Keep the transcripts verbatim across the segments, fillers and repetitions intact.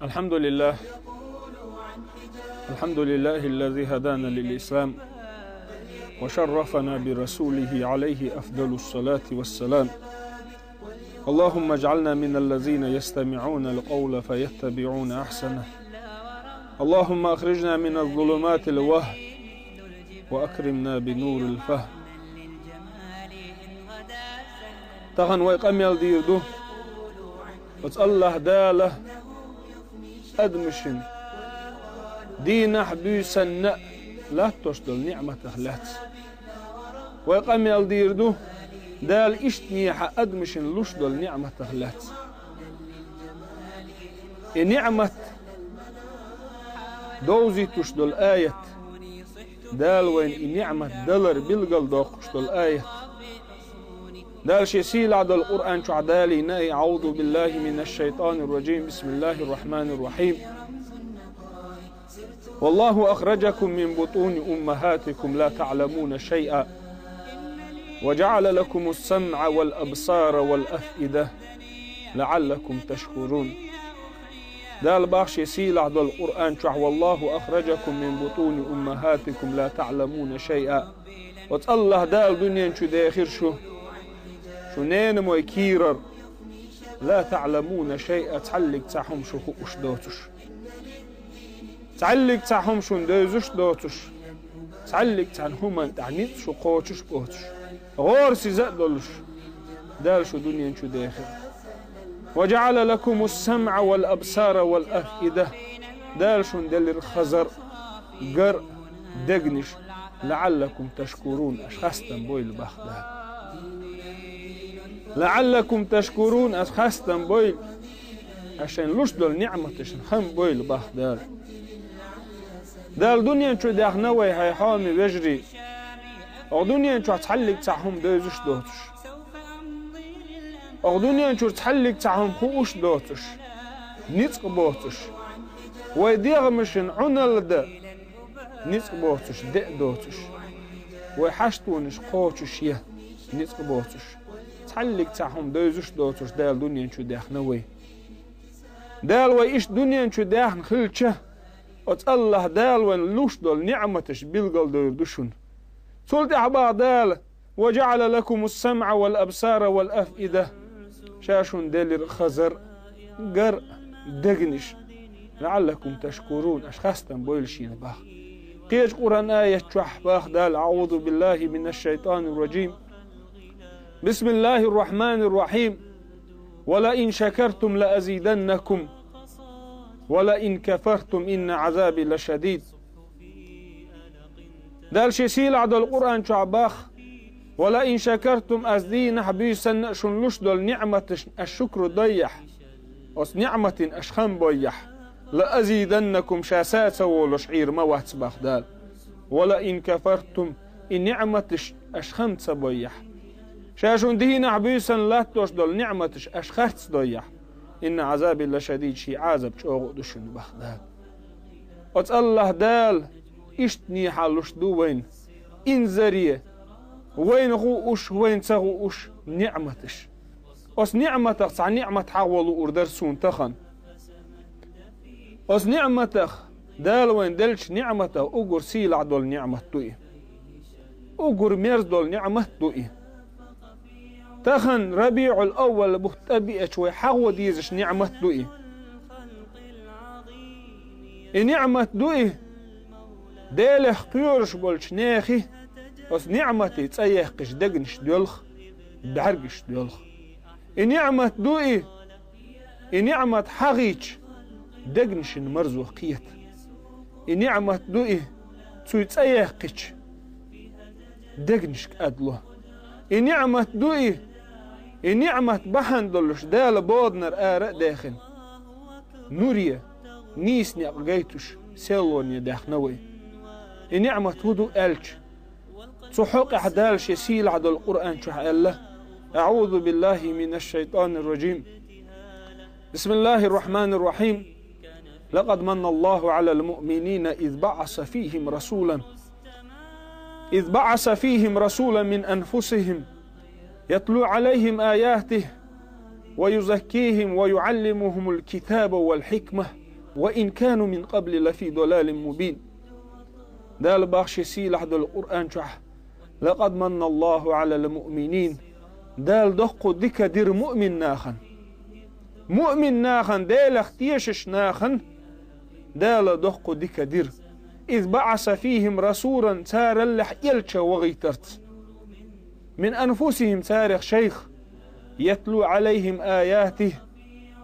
الحمد لله. الحمد لله الذي هدانا للإسلام وشرفنا برسوله عليه أفضل الصلاة والسلام. اللهم اجعلنا من الذين يستمعون القول فيتبعون أحسنه. اللهم أخرجنا من الظلمات الوهم وأكرمنا بنور الفهم. Тахан вай къамел дийр ду оцу Аллаха Дала адамашна дийнахь буьйсанна а латтош долу ниъматах лаьцна. Вай къамел дийр ду Дала иштанехьа адамашна луш долу ниъматах лаьцна. И ниъмат довзуьйтуш долу аят. Дала вайна и ниъмат далар билгалдоккхуш долу аят. Дала шен сийлахь долу Къуръан чохь далийна и: أعوذ بالله من الشيطان الرجيم. بسم الله الرحمن الرحيم. والله أخرجكم من بطون أمهاتكم لا تعلمون شيئا وجعل لكم السمع والأبصار والأفئدة لعلكم تشكرون. Дала боху шен сийлахь долу Къуръан чохь: والله أخرجكم من بطون أمهاتكم لا تعلمون شيئا. Оцу Аллаха Дала дуьнен чу дехира шу, шу ненамой кийрара, لا تعلمون شيئا, цхьаллиг цхьа хӀума шу хууш доцуш. Цхьаллиг цхьа хӀума шуна девзаш а доцуш, цхьаллиг цхьана хӀуманна тӀехь ницкъ шу кхочуш а боцуш, гӀорасиза а долуш, Дала шу дуьнен чу дехира. وجعل لكم السمع والأبصار والأفئدة. Дала шуна делира хазар а, гар а, дегнаш а, لعلكم تشكرون, аша хастам бойла боху Дала. لعلكم تشكرون, аша хастам бойла, аша шайна луш долу ниъматашна хам бойла боху Дала. Дала дуьнен чу даьхна вай, хьайн хьоме вежарий, оха дуьнен чохь цхьаллиг цхьа хӀума девзаш а доцуш, оха дуьнен чуьра цхьаллиг цхьа хӀума хууш а доцуш, ницкъ а боцуш, вай дегӀамашна Ӏуналла дан ницкъ боцуш, де а доцуш, вай хьаштонаш кхочуш ян ницкъ боцуш, цхьаллиг цхьа хӀума девзаш а доцуш Дала дуьнен чу даьхна вай. Дала вай иштта дуьнен чу даьхна хилча, оцу Аллаха Дала вайна луш долу ниъматаш билгалдойр ду шуна. Цул тӀаьхьа боху Дала: وجعل لكم السمع والأبصار والأفئدة. Ша шуна делира хазар а, гар а, дегнаш а, لعلكم تشكرون, аша хастам бойла шена боху. Кхечу Къуръан аят чохь боху Дала: أعوذ بالله من الشيطان الرجيم. بسم الله الرحمن الرحيم. ولئن شكرتم لأزيدنكم ولئن كفرتم إن عذابي لشديد. Дала шен сийлахь долу Къуръан чохь боху: ولئن شكرتم, ас дийнахь буьйсанна а шуна луш долу ниъматашна аш шукру дойяхь, оцу ниъматина аш хам бойяхь, لأزيدنكم, ша са ца волуш Ӏийр ма вац боху Дала. ولئن كفرتم, и ниъматаш аш хам ца бойяхь, ша шуна дийнахь буьйсанна латтош долу ниъматаш аш харц дойяхь, إن عذابي لشديد, шен Ӏазап чӀогӀа а ду шуна боху Дала. Оцу Аллаха Дала иштанехьа луш ду вайна инзаре, вайна хууш, вайна ца хууш ниъматаш. Оцу ниъматах цхьа ниъмат хьахо луур дара суна тахана. Оцу ниъматах, Дала вайна деллачу ниъматах уггар сийлахь долу ниъмат ду и. Уггар мерза долу ниъмат ду и. Тахана РабиӀул-Аввал бутт тӀебеача вай хьахо дезаш ниъмат ду и. И ниъмат ду и, Делех кхоьруш болчу нехи оцу ниъмате цӀа яьккхича дегнаш доьлху, бӀаьргаш доьлху. И ниъмат ду и, и ниъмат хьахийча, дегнашна марзо кхета. И ниъмат ду и, цуьнан цӀа яьккхича, дегнаш кӀадло. И ниъмат ду и, и ниъмат бахьана долуш Дала боданара ара а даьхна, нуре, нийса некъ гайтуш, селлоне даьхна вай. И ниъмат хӀун ду аьлча, цу хьокъехь Дала шен сийлахь долу Къуръан чохь аьлла: أعوذ بالله من الشيطان الرجيم. بسم الله الرحمن الرحيم. لقد من الله على المؤمنين إذ بعث فيهم رسولا، إذ بعث فيهم رسولا من أنفسهم يتلو عليهم آياته ويزكيهم ويعلمهم الكتاب والحكمة وإن كانوا من قبل لفي ضلال مبين. Дала боху шен сийлахь долу Къуръан чохь: لقد من الله على المؤمنين. Дала доккха дика дира муъмин нахана. Муъмин нахана, Делах тешаш нахана Дала доккха дика дира. إذ بعث فيهم رسولا, цараллехь элча вахийтарца. من أنفسهم, царах шайх. يتلو عليهم آياته,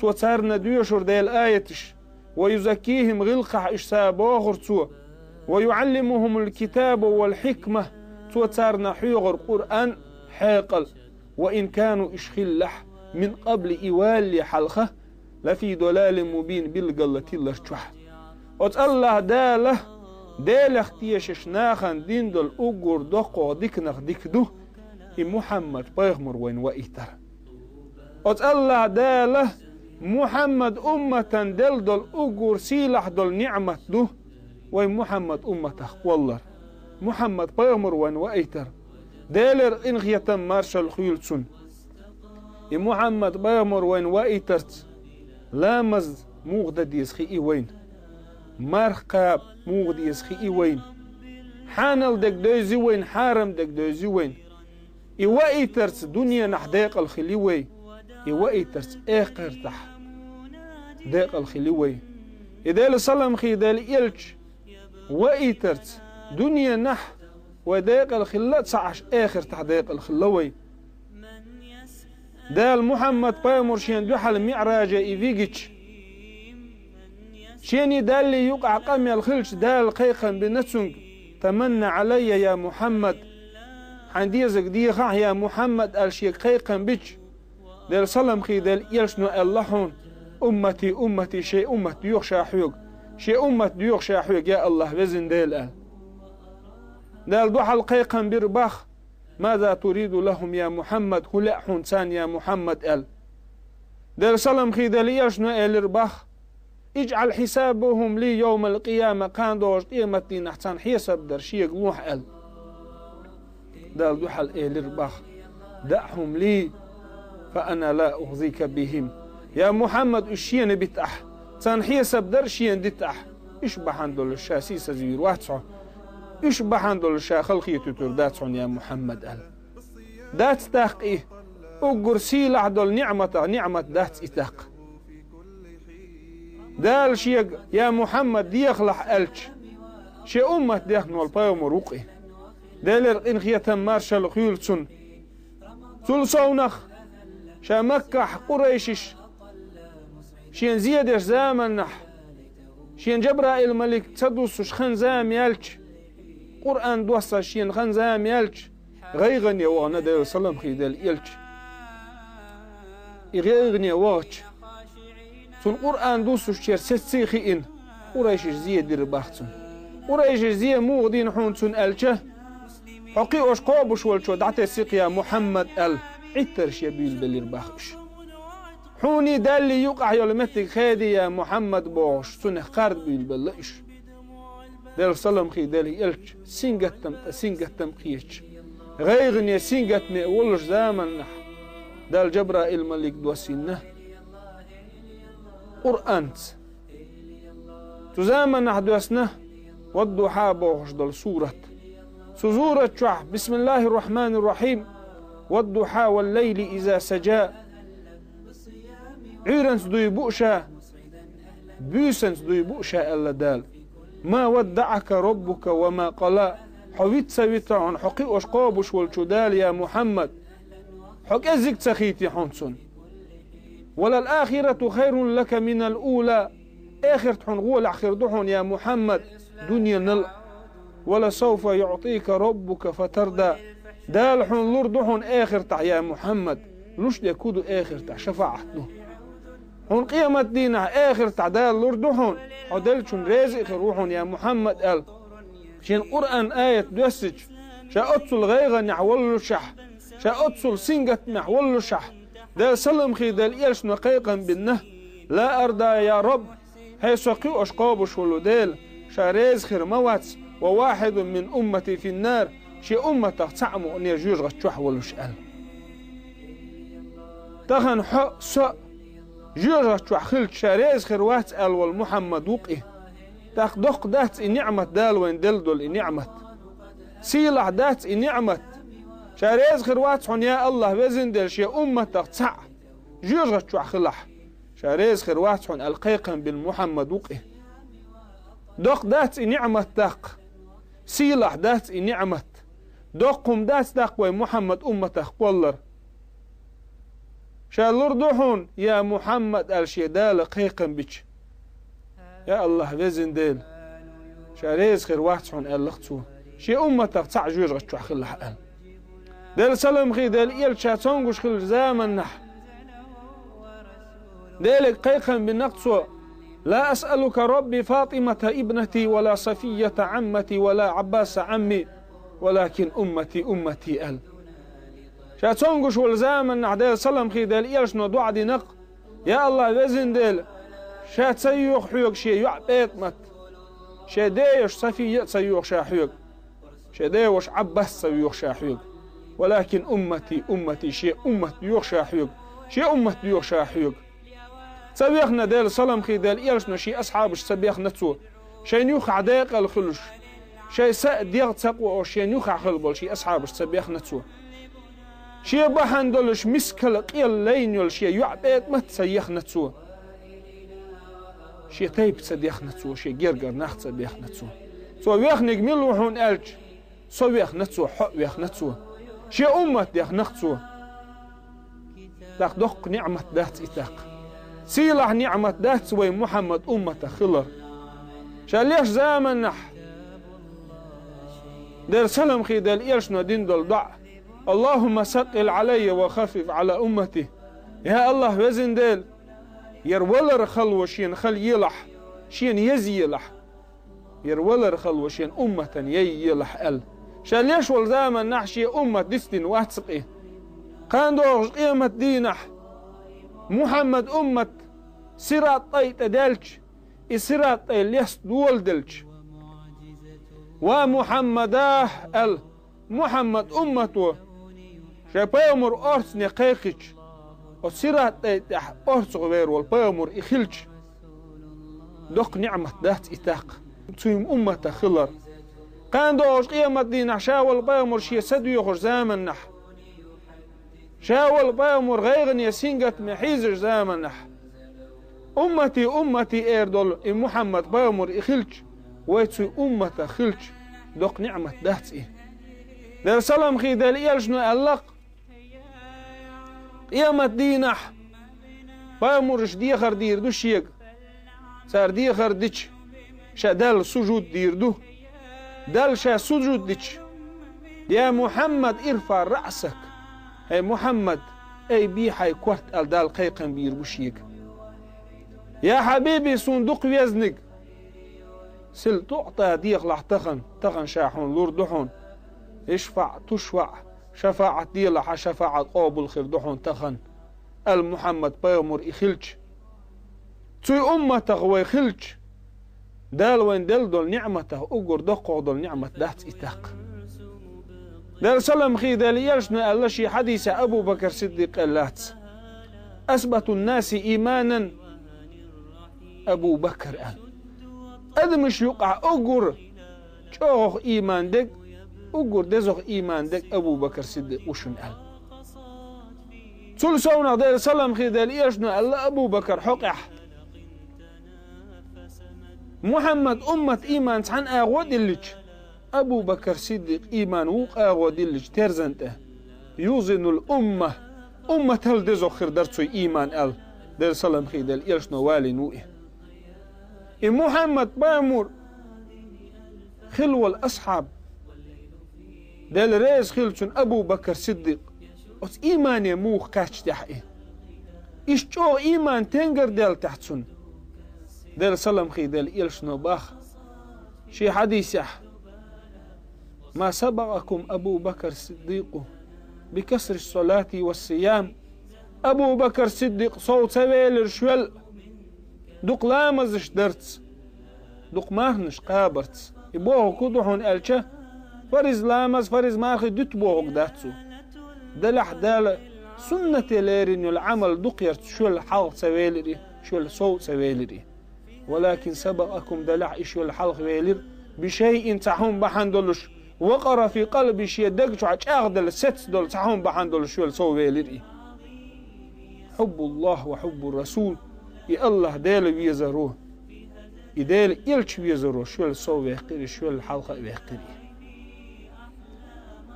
цо царна доьшура Делан аяташ. ويزكيهم, гӀиллакхахь уьш са бохура цо. ويعلمهم الكتاب والحكمة, цо царна хьоьхура Къуръан, хьекъал. وإن كانوا, уьш хиллехь, من قبل, и валале хьалха, لفي ضلال مبين, билггала тиллар чохь. Оцу АллахӀ Дала Делах тешаш нахана дина долу уггар доккхох диканах дика ду и Мухьаммад пайхамар вайна ваийтар. Оцу АллахӀ Дала Мухьаммад умматан делла долу уггар сийлахь долу ниъмат ду вай Мухьаммад умматах кхоллар. Мухьаммад пайхамар вайна ваийтар. Делера къинхетам, маршалла хуьлда цунна. И Мухьаммад пайхамар вайна ваийтарца ламаз муха дан деза хии вайна. Марха кхаба муха деза хии вайна. Хьанал дерг девзи вайна, хьарам дерг девзи вайна. И ваийтарца дуьненахь декъала хили вай. И ваийтарца эхартахь декъала хили вай. И Делан салам хи Делан элча ваийтарца дуьненахь вай декъала хилла а ца Ӏаш, эхартахь декъала хилла вай. Дала Мухьаммад пайхамар шена дуьхьал миӀраже и вигича, шений Даллий юкъахь къамел хилча, Дала кхайкхам бина цуьнга: تمنى علي يا محمد. Хьайн дезарг дехахь, я Мухьаммад, аьлла шега кхайкхам бича, Делан салам хи Делан элчано аьлла хьуна: أمتي أمتي, шен уммат доьху ша хьоьга, шен уммат доьху ша хьоьга, я АллахӀ, везан Дела, аьлла. Дала дуьхьал кхайкхам бира боху: ماذا تريد لهم يا محمد, хӀун лаьа хьуна царна, я Мухьаммад, аьлла. Делан салам хи Делан элчано элира боху: اجعل حسابهم لي يوم القيامة, кхана догӀучу къематдийнахь царна хьесап дар шега лохьа, аьлла. Дала дуьхьал элира боху: دعهم لي فأنا لا أخزيك بهم. Я Мухьаммад, уьш шена бита ахь, царна хьесап дар шена дита ахь. Уьш бахьана долуш ша сийсазвийр вац хьо. Уьш бахьана долуш ша халахетуьйтур дац хьуна, я Мухьаммад, аьлла. Дац тӀаккха и, уггар сийлахь долу ниъматах ниъмат дац и тӀаккха. Дала шега: я Мухьаммад, дехалахь, аьлча, шен уммат дехна волу пайхамар ву-кх и. Делера къинхетам, маршалла хуьлда цунна. Цул совнах ша Маккахь къурайшаш шена зе деш заманахь, шена Жабраил-малик ца дуссуш хан-зама яьлча, Къуръан доссаш шена хан-зама яьлча, гӀайгӀане вахана Делан салам хи Делан элча. И гӀайгӀане вахча, цунна Къуръан дуссушчеран сецций а хиъна, къурайшаша зе дира боху цунна. Къурайшаша зе муха дина хьуна цунна аьлча, хьо кхиош кхобуш волчо дӀатесси-кх, я Мухьаммад, аьлла, Ӏиттарш ян буьйлабелира боху уьш. Хьуний Даллий юкъахь йолу меттиг хедий, я Мухьаммад, бохуш, цунах кхарда буьйлабелла уьш. Делан салам хи Делан элча сингаттам тӀе сингаттам кхеташ, гӀайгӀане сингаттаме волуш заманахь, Дала Жабраил-малик доссийна Къуръанца. Цу заманахь доьссина «Ваддухьа» бохуш долу сурат. Цу сурат чохь: بسم الله الرحمن الرحيم، والضحى والليل إذا سجى. Ӏуьйранца дуй бу ша, буьйсанца дуй бу ша, аьлла Дала. ما ودعك ربك وما قلى. Хьо виц ца вита хьуна хьо кхиош кхобуш волчу Дала, я Мухьаммад. Хьо кӀеззиг ца хийти хьуна цунна. وللآخرة خير لك من الأولى. Эхарт хьуна гӀолехь хир ду хьуна, я Мухьаммад, дуьненал а. ولسوف يعطيك ربك فترضى. Дала хьуна лур ду хьуна эхартахь, я Мухьаммад, луш дерг хӀун ду эхартахь, шафаӀат ду. Хьуна къематдийнахь эхартахь Дала лур ду хьуна, хьо деллачунна реза а хир ву хьуна, я Мухьаммад, аьлла. Шен Къуръан аят доьссича, ша оццул гӀайгӀанехь воллушехь, ша оццул сингаттамехь воллушехь, Дала салам хи Дала элчано кхайкхам бинна: لا أرضى يا رب. ХӀей, со кхиош кхобуш волу Дела, ша реза хир ма вац, وواحد من أمتي في النار, шен умматах цхьаъ мукъане жоьжахати чохь волуш, аьлла. Тахана хьо а, со а жоьжахати чохь хилча, ша реза хир вац аьлла волу Мухьаммад ву-кх и. ТӀаккха доккха дац и ниӀмат, Дала вайна делла долу и ниӀмат. Сийлахь дац и ниӀмат, ша реза хир вац хьуна, я АллахӀ, везан Дела, шен умматах цхьаъ жоьжахати чохь хилахь, ша реза хир вац хьуна аьлла кхайкхам бина Мухьаммад ву-кх и. Доккха дац и ниӀмат даккха. Сийлахь дац и ниӀмат. Доккха хӀума дац даккха вай Мухьаммад умматах кхоллар. Ша лур ду хьуна, я Мухьаммад, аьлла шен Дала кхайкхам бича. Я АллахӀ, везан Дела, ша реза хир вац хьуна, аьлла-кх цо, шен умматах цхьаъ жоьжахати чохь хилахь аьлла. Делан салам хийла Делан элча ша цомгуш хиллачу заманахь Деле кхайкхам бина-кх цо: «لا أسألك ربي فاطمة ابنتي ولا صفية عمتي ولا عباس عمي ولكن أمتي أمتي», аьлла. Ша цомгуш волу заманахь Делан салам хийла Делан элчано доӀа дина-кх: «Я АллахӀ, везан Дела, ша ца йоьху хьоьга шен йоӀ ПетӀамат, шен деша Сафия а ца йоьху ша хьоьга, шен деваша Ӏаббас ца йоьху ша хьоьга. Валакин уммати, уммати, шен уммат йоьху ша хьоьга, шен уммат йоьху ша хьоьга». Ца вехна Делан салам хийла Делан элчано шен асхьабаш, ца бехна цо. Шайна юххехь декъала хуьлуш, шайн са а, дегӀ ца къуош, шайна юххехь хилла болу шен асхьабаш ца бехна цо. Шен бахьана долуш мискала къел лайна йолу шен йоӀ ПетӀамат ца ехна цо. Шен тайпа ца дехна цо, шен гергара нах ца бехна цо. Цо вехниг мила ву хьуна аьлча, со вехна цо, хьо а вехна цо. Шен уммат дехна-кх цо. ТӀаккха доккха ниӀмат дац и тӀаккха. Сийлахь ниӀмат дац вай Мухьаммад умматах хилар. Ша леш заманахь Делан салам хийла Делан элчано дина долу доӀа: «اللهم ثقل علي وخفف على أمتي». Я АллахӀ, везан Дела, яра валар хало шена хала елахь, шена еза елахь. Яра валар хало шен умматана яй елахь аьлла. Ша леш волу заманахь шен уммат дицдина вац-кх и. Кхана догӀуш къемат дийнахь Мухьаммад уммат сират тӀай тӀе даьлча, и сират тӀай леста доладелча: «Ва Мухьаммада», аьлла, Мухьаммад уммато шайн пайхамар орцане кхайкхича, оцу сират тӀай тӀехь орцах вер волу пайхамар и хилча, доккха ниӀмат дац и тӀаккха цуьнан умматах хилар. Кхана догӀуш къемат дийнахь ша волу пайхамар шен са доьхуш заманахь, ша волу пайхамар гӀайгӀане, сингаттаме хьийзаш заманахь, «Уммати, уммати», эр долу и Мухьаммад пайхамар и хилча, вай цуьнан умматах хилча, доккха ниӀмат дац и. Делан салам хийла Делан элчано аьлла-кх: къемат дийнахь пайхамарша дехар дийр ду шега. Цара дехар дича, ша Далла сужуд дийр ду. Далла ша сужуд дича: «Я Мухьаммад, ирфаӀ раъсак». «ХӀей Мухьаммад, айбе хьайн корта», аьлла, Далла кхайкхам бийр бу шега. «Я хьабиби, суна дукха везниг». «Сал туӀтӀа», дехалахь тахана, тахана ша хьуна лур ду хьуна. «ИшфаӀ тушфаӀ», шафаӀат делахь, хьан шафаӀат къобал хир ду хьуна тахана, аьлла Мухьаммад пайхамар и хилча. Цуьнан умматах вай хилча, Дала вайна делла долу ниӀматах уггар доккхагӀа долу ниӀмат дац и тӀаккха. Делан салам хийла Делан элчано аьлла шен хьадисехь Абу Бакр Сиддикъел лаьцна: «أثبت الناس إيمانا أبو بكر», аьлла. Адамаш юкъахь уггар чӀогӀах ийман дерг, уггар дезах ийман дерг Абу Бакр Сиддикъ ву шуна аьлла. Цул совнах Делан салам хийла Делан элчано аьлла Абу Бакр хьокъехь: Мухьаммад уммат ийман цхьана агӀо диллича, Абу Бакр Сиддикъ ийман вукху агӀо диллича терзан тӀе, «يوزن الأمة», умматал дезох хир дара цуьнан ийман аьлла, Делан салам хийла Делан элчано валийна ву и. И Мухьаммад пайхамар хилла волу асхьаб, Дела реза хила цунна, Абу Бакр Сиддикъ, оцу иймане муха кхаьчна техьа и? Иштта чӀогӀа ийман тенгар даьлла техьа цунна? Делан салам хийла Делан элчано боху шен хьадисехь: «ما سبقكم أبو بكر الصديق بكثرة الصلاة والصيام». Абу Бакр Сиддикъ сов ца велира шуьла дукха ламазаш дарца, дукха марханаш кхабарца. И бохург хӀун ду хьуна аьлча, фарз ламаз, фарз мархий дуьту бохург дац цо. Делахь Дала Суннате леррина йола Ӏамал дукха ярца шоьла хьалха ца велира и, шоьла сов ца велира и. ولكن سبقكم, делахь и шоьла хьалха велира, بشيء, цхьа хӀума бахьана долуш, وقر في قلبه, шен даг чохь чӀагӀделла сецна долу цхьа хӀума бахьана долуш шоьла сов велира и. حب الله وحب الرسول, и АллахӀ Дела везаро, и Дела элча везаро шоьла сов ваьккхира и, шоьла хьалха а ваьккхира и.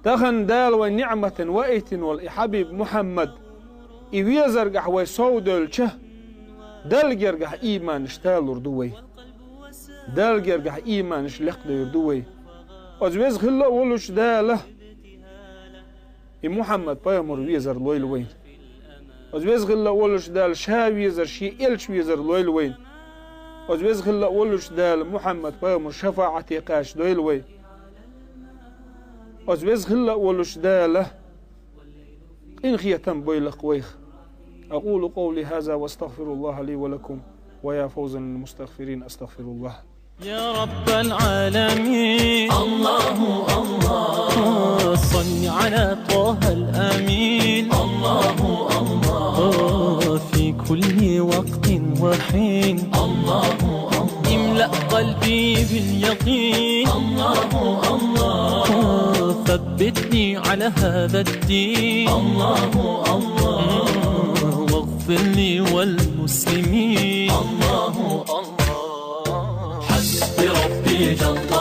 Тахана Дала вайн ниӀматана ваийтина волу и Хьабиб Мухьаммад, и везаргахь вай сов девлча, Далла гергахь ийманаш талур ду вай. Далла гергахь ийманаш лекхдевр ду вай. Оцу веза хилла а волуш Дала и Мухьаммад пайхамар везар лойла вайна. Оцу веза хилла а волуш Дала ша везар, шен элча везар лойла вайна. Оцу веза хилла а волуш Дала Мухьаммад пайхамар шафаӀате кхача дойла вай. Оцу веза хилла а волуш Дала къинхетам бойла вайх. أقول قولي هذا وأستغفر الله لي ولكم، ويا فوزا للمستغفرين، أستغفر الله. يا رب العالمين، الله الله، صل على طه الأمين، الله الله، في كل وقت وحين، الله الله، املأ قلبي باليقين، الله الله، ثبتني على هذا الدين، الله الله، واغفر لي والمسلمين، الله الله، حسبي ربي جل